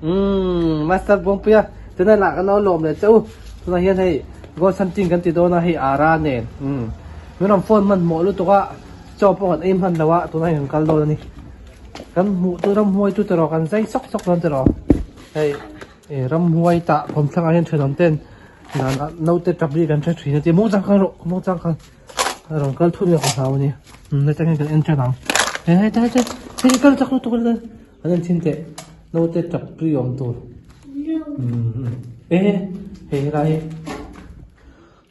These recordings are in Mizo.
Umm Master Buangpuia tunah lah kan lo lawm leh che u tunah hian hei ghost hunting kan ti dawn a hei Ara nen umm min rawn phone hman hmawh lutuk a chaw pawh kan ei hman lo a tunah hian kan kal dawn a ni kan hmuh chu ramhuai chu tiraw kan zai sawk sawk dawn tiraw hei eh ramhuai tah kawmthlangah hian thenawm ten zanah naute tap ri kan hre thin a tia maw chang khan rawh maw chang khan. Rawn kal thut nge ka hlau a ni. Umm heta hian kan en tan ang. He heta heta hei kal chak lutuk a an en thin teh. Naute tap tui awm tur. Umm e hei helai hi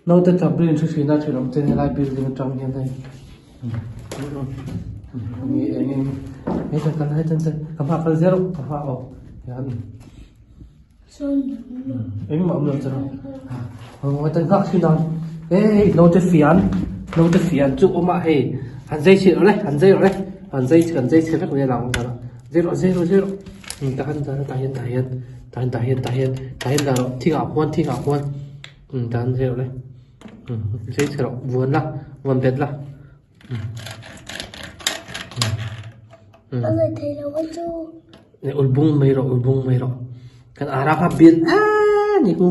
naute tap ri in hre thin a thenawm ten helai building atang hian hei. Umm eng eng eng heta kal heta ka hma kal zel ka hma aw hian. Engmah awm lo chu rawh tan nghak thin ang e hei naute fian naute fian chu awm a hei han zai chhe rawh le han zai rawh le han zai kan zai chhe vek mai ang dara zai rawh zai rawh zai rawh tah hian tah hian tah hian tah hian tah hian tah hian tah hian dah rawh thingah khuan thingah khuan tah hian zai rawh le zai chhe rawh vuan la vuan bet la. A ngaih theih loh a chu. Ne ul bung mai rawh ul bung mai rawh. Kan ara kha bil a ni ku.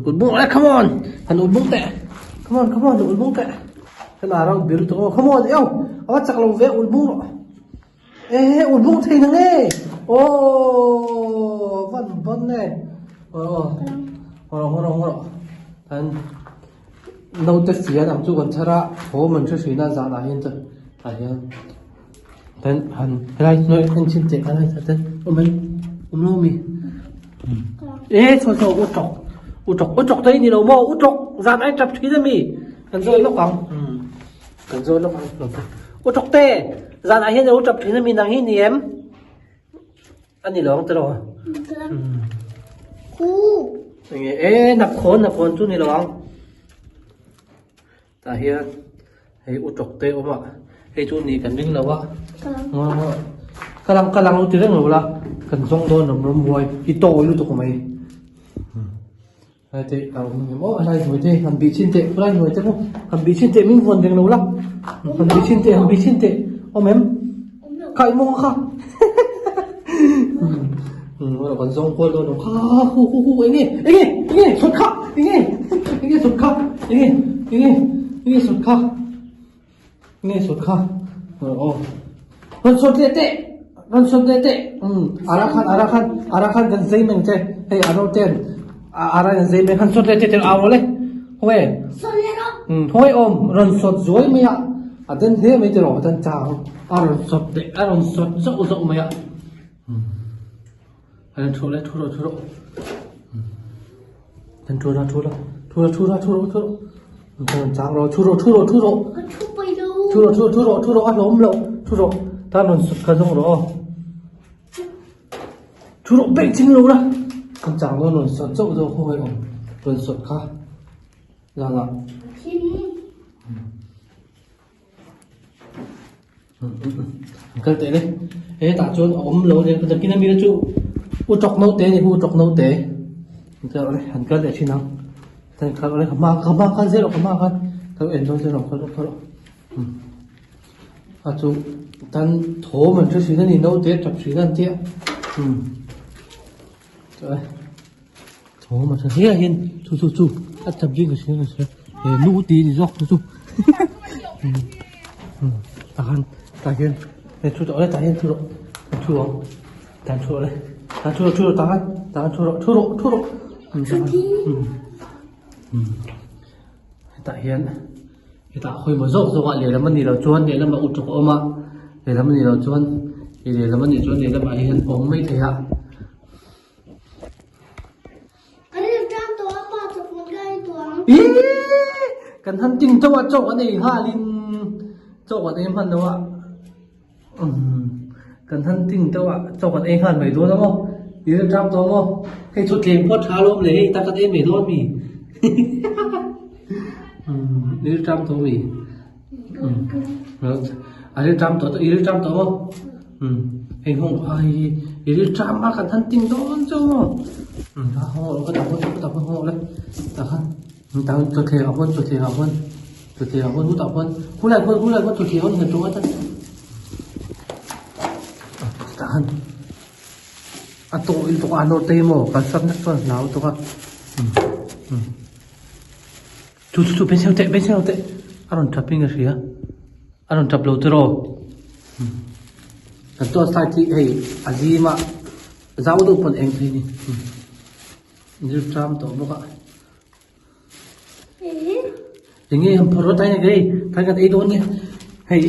Ul bung le come on. Han ul bung teh. Come on come on ul bung teh. Kan ara bil to come on eo. Awa chak lo ve ul bung rawh. E ul bung thei na nge. Oh van bon ne. Oh. Horo horo horo. Tan Naute fian ang chu kan chhar a, thawm an hre thin a zanah hian chuan tah hian ten han helai hnuai en chhin teh helai tah ten awm em awm lo ami e saw saw u tawk u tawk u tawk te hi ni lo maw u tawk zan ai tap thin ami kan zawn lawk ang kan zawn lawk ang u tawk te zanah hian ilo tap thin ami nang hi ni em. A ni lo ang tiraw? Enge e nap khawn nap khawn chu ni lo ang. Tah hian hei u tawk te awm a hei chu ni kan ring lo a. Ka lang ka lang lo ti reng lo la kan zawng dawn ram ram buai i tawi lutuk mai. Hai te a awm ang em aw helai hnuai te han bih chhin teh khulai hnuai te pawh han bih chhin teh min vawn reng lo la han bih chhin teh han bih chhin teh awm em kha i mawng kha um kan zawng kual dawn lo kha hu hu hu enge enge enge sawt kha enge enge sawt kha enge enge enge sawt kha enge sawt kha aw rawn sawt leh teh rawn sawt leh teh um ara khan ara khan ara khan kan zei meng che hei aro ten ara kan zei meng han sawt leh teh tel au le hawi um hawi awm rawn sawt zuai mai a a den hle mai tiraw tan chang a rawn sawt leh a rawn sawt zauh zauh mai a um an thu le thu rawh thu rawh an thu la thu la thu la thu la thu rawh thu rawh Chang rawh, thu rawh, thu rawh, thu rawh. Ka thu pai lo. Thu rawh, thu thu rawh, thu rawh, a hlawm lo. Thu rawh, tan rawn sut kha zawng rawh aw. Thu rawh, beh ching lo la. Kan chang dawn rawn sawt chauh zawk khaw ngai awm. Rawn sawt kha. La la. Kal teh le. He tah chuan a awm lo nen ka kin ami chu u tawk naute ni hu tawk naute. Han kal leh thin ang. Tan kal le ka hma ka hma kal zel ka hma kal kal en dawn zel kal kal a chu tan thawm an hre thin a ni naute tap thin an tia um thawm a hre hle a hian chu chu chu a tap ding ka hria ka hria he nu ti ni zawk chu chu tah khan tah hian he thu tawh le tah hian thu rawh thu ang Tan thu rawh le. Tan thu rawh, thu rawh tan. Tan thu rawh, thu rawh, thu rawh. Hetah hian hetah hawi maw zawk zawk a lehlam a nih loh chuan lehlamah u tawk a awm a lehlam a nih loh chuan lehlam a nih chuan lehlamah hian awm mai thei a. Ihh kan han ting chauh a chaw kan ei nghalin chaw kan ei hman lo a. Kan han ting deuh a chaw kan ei nghal mai dawn a maw i rin ṭam tawh maw hei chu tlem pawh ṭha alawm le hei tak kan ei mai dawn mi i rin ṭam tawh mi a rin ṭam tawh i rin ṭam tawh maw hei hawng ai i rin ṭam a kan han ting dawn chu maw hawng ka dah ka dah hawng le tah khan tah chawthleng ah khuan chawthleng ah khuan chawthleng ah khuan hutah khuan khulai khuan khulai khuan chawthleng a ni nghet tawh a. Han a tawh in tuk a nawr te maw kalsam na chuan hlau tuk a chu chu chu pencil teh pencil teh a rawn tap in ka hria a rawn tap lo tiraw kan torch light hi hei a zim a zau deuh pawn eng thei a ni zir ṭam tawh bawk a. Enge han phawrh rawt aia hei kan kan ei dawn nia hei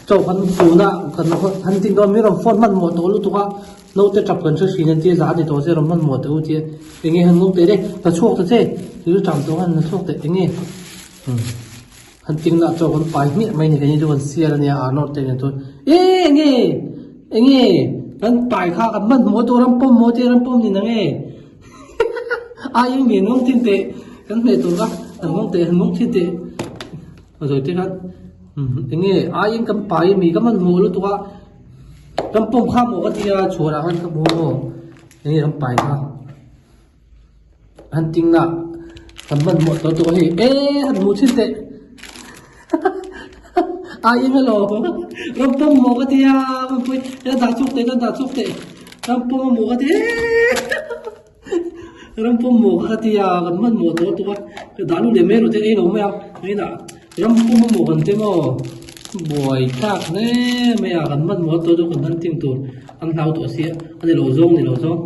chaw kan fun a kan han tin dawn mi rawn phone hmanhmawh tawh lutuk a naute tap kan hre thin an tia zah a ni tawh se rawn hmanhmawh teh u tia enge han ngawk teh le ka chhuak ta che thil tam tawh han la chhuak teh enge han tin lah chaw kan pai hmiah mai ni kei ni chu kan sial ania Arnold te nen chuan e enge enge kan pai kha kan hmanhmawh tawh ram pawm maw tia ram pawm ni nang e. Ai eng nge ngawng thin teh kan hmeh tur kha an ngawng teh an ngawng thin teh a zawi te khan eng nge ai eng kan pai ami ka hmanhmawh lutuk a kan pawm kha maw ka tia chhuar ah khan ka hmu maw eng nge kan pai kha han ting na kan hmanhmawh tawh lutuk a hei e han hmu thin teh. Ai eng alo ram pawm maw ka tia pawi ka dah chhuak teh ka dah chhuak teh ram pawm a maw ka tia ram pawm maw ka tia kan hman maw tawh tawh a ka dah lut leh mai rawh te ei lo mai a inah ram pawm a maw kan ti maw buai thlak hle mai a kan hman maw tawh chu kan han ting tur an hlau tawh sia a ni lo zawng ni lo zawng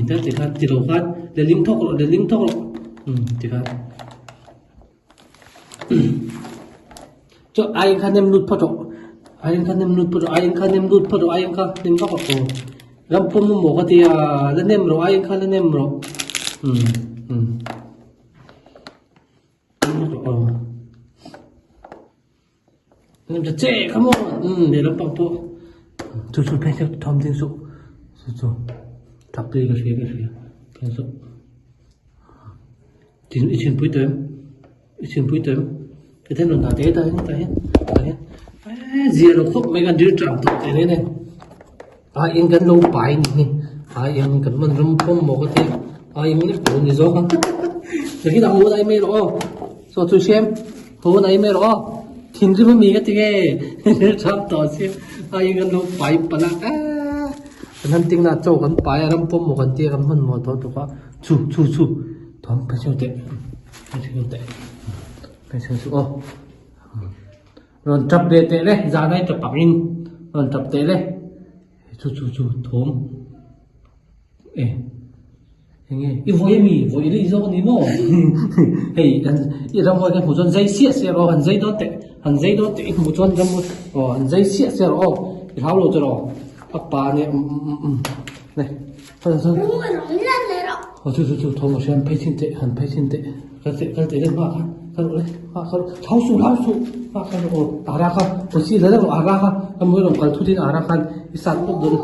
ta ti khan ti lo khan lehling thawk rawh lehling thawk rawh ti khan. Chaw ai kha nem lut phawt rawh ai kha nem lut phawt rawh ai kha nem lut phawt rawh ai kha nem vak rawh aw ram pawm maw ka tia la nem rawh ai kha la nem rawh um um aw nem ta che kha maw um lehlam pang pawh chu chu phei chu thawm ding suh chu chu thak tui ka hria ka hria phei suh. Tin i chhinpui tawh em i chhinpui tawh em ka then rawn dah teh tah hian tah hian tah hian eee zia lo khawp mai kan dil tang tawh teh reng e a eng kan lo pai ni hi a eng kan man ram pawm maw ka tia a eng lek tur ni zawk a nakin a haw nai mai rawh aw saw chu siam haw nai mai rawh aw thinrim ami ka ti nge dil tang tawh sia a eng kan lo pai palh a eee kan han ting na chaw kan pai a ram pawm maw kan tia kan hman maw tawh tuk a chu chu chu. Thawm ka hriat teh ka hriat teh ka hriat chu aw rawn tap ve teh le zan ai tap angin rawn tap teh le chu chu chu thawm e enge i vawi ami vawi rih zawk ani maw hei an i ramhuai kan hmuh chuan zai siah siah rawh han zai dawn teh han zai dawn teh i hmuh chuan ramhuai aw han zai siah siah rawh aw i hlau lo chu rawh a pa nia um um um ne. Aw chu chu chu thawm a hriam phei chin teh han phei chin teh kal teh kal teh le hma kha kal rawh le hma kal rawh hlau suh hlau suh hma kal rawh aw ara kha pawsi la rawh ara kha ka mawi rawn kal thut in ara khan i sat pawp dawn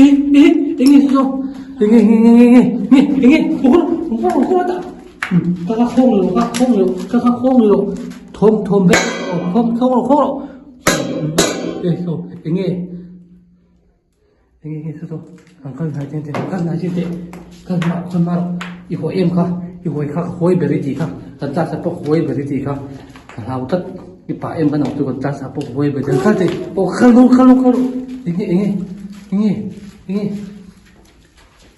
i i enge saw enge enge enge enge enge enge aw aw aw aw ta ka ka khawng lo ka khawng lo ka ka khawng lo thawm thawm vek aw khawng khawng rawh khawng rawh e saw enge Enge nge saw saw an kal hnai teh teh kal hnai teh teh kal hma kal hma rawh i hawi em kha i hawi kha ka hawi ber i tih kha kan class ah pawh ka hawi ber i tih kha ka hlau tlat i pah em kan ang chu kan class ah pawh ka hawi ber i kal teh aw kal rawh kal rawh kal rawh enge enge enge enge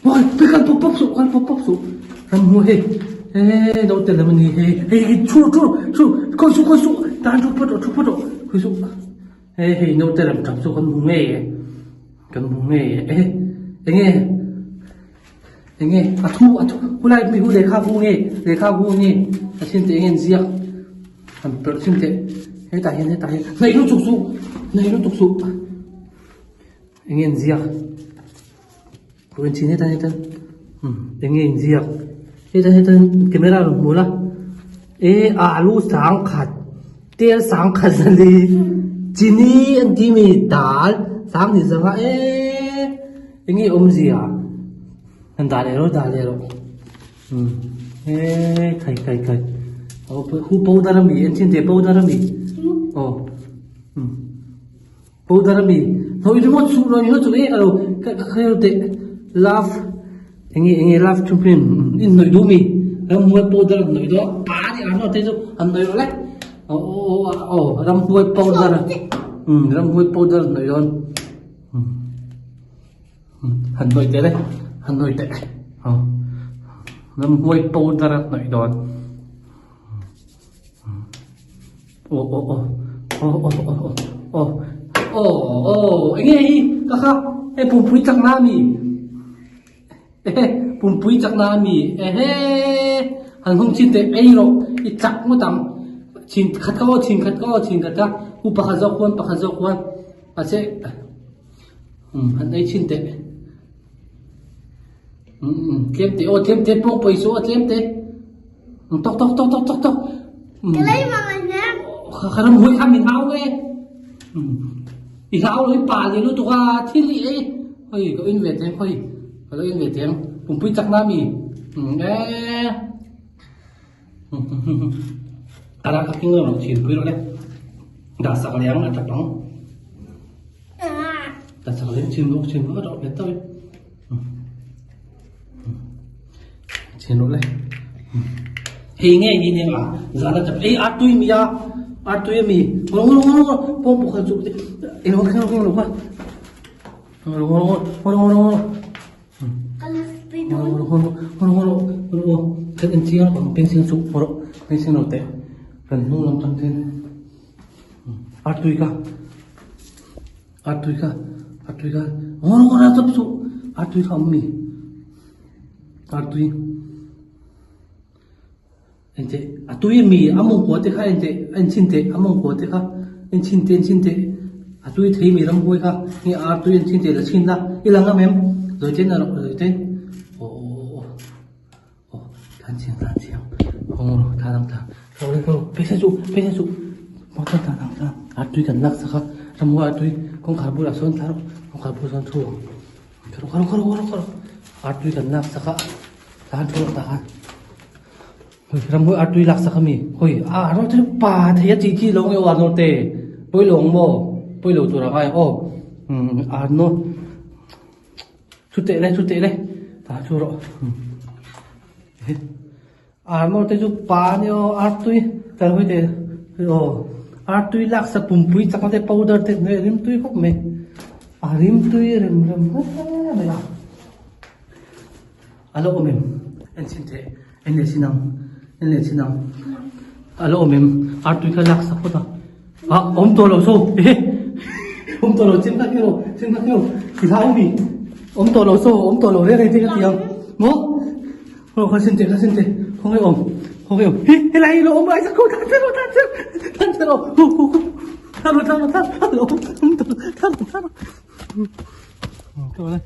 Uai pe kal pawp pawp suh kal pawp pawp suh ramhnuai hei eee naute lam a ni hei hei hei thu rawh thu rawh thu khawi suh khawi suh tan thu phawt rawh thu phawt rawh khawi suh. Hei hei naute lam tang chu kan hmu ngei e kan hmu ngei e eh enge enge a thu a thu khulai mi hu lehkha bu nge lehkha bu nge a sin teh enge an ziak han perh sin teh hetah hian hetah hian hnaih lutuk suh hnaih lutuk suh enge an ziak Ruin chin hetan hetan umm enge inziak hetan hetan camera rawn hmu la e alu sangkhat tel sangkhat zali chini an tih mi dal sang ni zanga eee enge awmzia han dah leh rawh dah leh rawh umm eee khai khai khai aw hu powder ami en chin teh powder ami aw umm. Powder ami hnawih ringawt suh rawh ringawt chu e alo ka khail teh love enge enge love thu hrim in hnawih duh mi ramhuai powder an hnawih dawn pa ni ang te chu an hnawih rawh le aw aw aw ramhuai powder um ramhuai powder an hnawih dawn. Han hnawih teh le, han hnawih teh. Ramhuai powder a hnawih dawn. Aw aw aw aw aw aw aw aw aw enge hi ka kha hei pumpui chakna a mi ehe pumpui chakna a mi ehe han hung chin teh ei rawh i chak ngawt ang chhin khat ka aw chhin khat ka aw chhin khat ka u pakhat zawk huan pakhat zawk huan mahse han ei chhin teh. Tlem te aw tlem te pawng pawisa aw tlem te tok tok tok tok tok tok Ka lei mang anh em kha ram huai kha min hau nge i hlau lo i pa le lu tuk a thil i ei hoi ka in ve teng hoi ka lo in ve teng pumpui chak na mi e ara ka king lo chin pui ro le da sak liang a tapang da sak liang chin lo chin lo ro le toi Chin rawh le. Hei nge ni ning a zan a tap ei a tui mi a a tui mi ngol ngol ngol ngol pom bu kha chu e lo khen lo kha ngol ngol ngol ngol ngol ngol ngol ngol ngol ngol ngol khen en chiang ko peng sing chu ro peng sing lo te kan hnung lam tang ten a tui ka A tui kha, a tui kha, ngawr ngawr a chawp suh, a tui kha awm mi, a tui engteh a tui ami a mawngkua te kha engteh a inchhin teh a mawngkua te kha inchhin teh inchhin teh a tui thei mi ramhuai kha nge ar tui inchhin teh la chhin la i lang ngam em zawi ten a rawh zawi ten aw aw aw. Aw tlan chiang tlan chiang aw tlan ang tlan tlan ang tlan pesa chu pesa chu aw tlan tlan ang tlan ar tui kan lak sak a ramhua ar tui kawngkhar bulah sawn thla rawh kawngkhar bulah sawn thu ang khaw khaw khaw khaw khaw ar tui kan lak sak a tlan thu rawh tah khan ramhua ar tui lak sak ami hawi a ar te pa thei a chi chi lo nge aw ar naute pawi lo ang maw pawi lo tur a ngai ang aw ar naw. Thu teh le thu teh le tah chu rawh ar naw te chu pa ania aw ar tui tel hawi te aw ar tui lak sa pumpui chak na te powder te hnuai a rim tui khawp mai a rim tui rem rem hle mai a a lo awm em en chhin teh en leh chhin ang en leh chhin ang a lo awm em ar tui kha lak sak phawt a. Ah, awm tawh lo so. Awm tawh lo chin kha kio, chin kha kio. Ti hlau mi. Awm tawh lo so, awm tawh lo re re te ka ti ang. Mo. Ho kha sin te kha sin te. Ho ngai awm. Ho ngai awm. Hi, he lai lo awm ai sa ko than chero than chero. Than chero. Hu hu hu. Than than than. Lo awm tawh than than. Ko le.